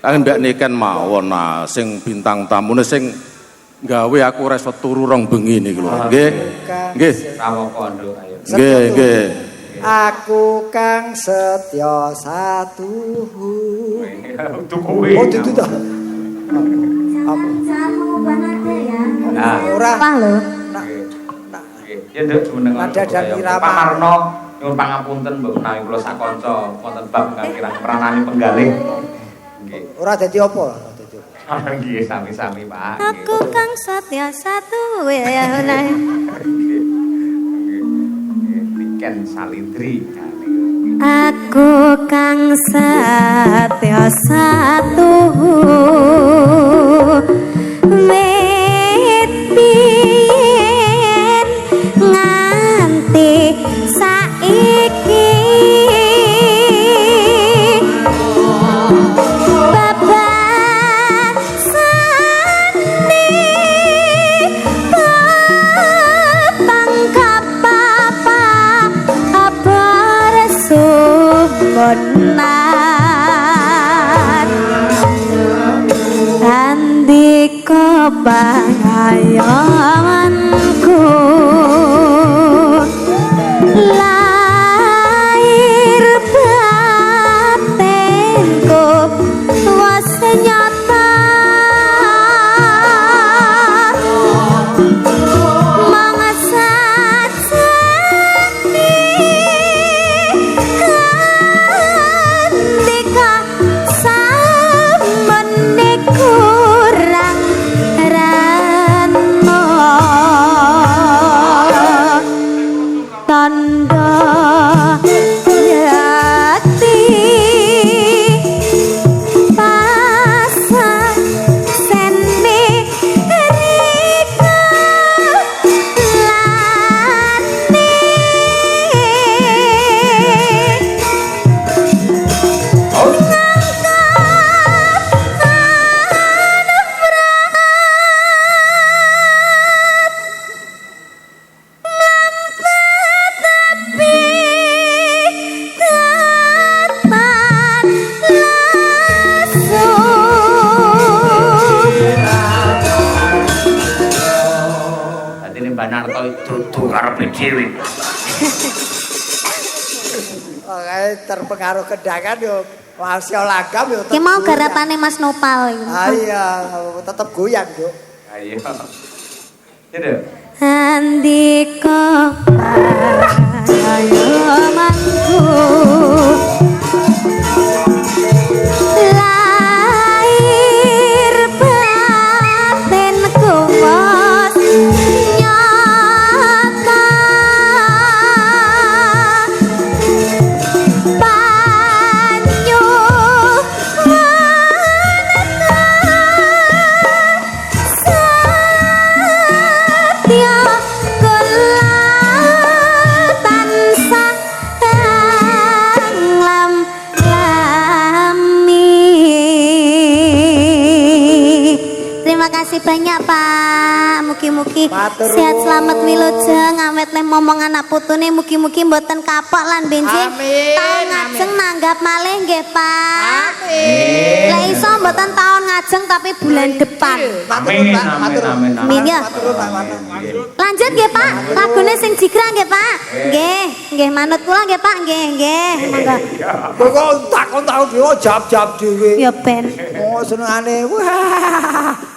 Kangen Mbak Niken mawon nah sing bintang tamune sing gawe aku ora iso turu rong bengi niku lho. Nggih. Nggih. Rawoko nduk ayo. Nggih, nggih. Aku kang setya satuhu. Dudu kuwi. Oh, dudu ta. Apa? Jangan mengubah nada ya. Nah. Ora. Apa lho? Nggih. Ya nduk jumeneng Nada dan irama. Pak Marno nyuwun pangapunten mbok menawi kula sakanca wonten bab ingkang kirang pranani penggalih. Nggih. Ora dadi apa? Ora dadi apa. Nggih sami-sami Pak. Aku kang satya satu ya nah. Nggih. Nggih. Niken Salindri. Aku kang satya satu wit biyen nganti saiki babasane petang papa abar sumenan andika pangayomanku lahir batinku was nyata mong sajane andika samene kurang rano tandha yati pasasene rika lane. Dadi Mbak Narto dudu karepe dhewe. Oke, terpengaruh kendangan yo masih langgam yo. Ki mau garapane Mas Nopal iki. Ah iya, tetep goyang, Nduk. Ayo. Ya nduk. Andika pangayomanku lahir batinku wis nyata panyuwun satya kula tansah lam lami. Terima kasih banyak Pak. Mugi-mugi Matur sehat nuwun. Selamat wilujeng awet leh momong anak putune mugi-mugi mboten kapok lan benjing Amin, taun ngajeng nanggap malih nggih Pak. Amin. Lah iso mboten taun ngajeng tapi bulan depan. Matur nuwun, Amin, Pak. amin, Matur nuwun. amin, amin. Amin ya. Matur nuwun, Pak. Matur. Lanjut nggih Pak, lagune sing jigrang nggih Pak. Nggih, nggih manut kula nggih Pak, nggih, nggih. Monggo. Kowe kok takon-takon dhewe jawab-jawab dhewe. Ya ben. Oh, senengane. Wah.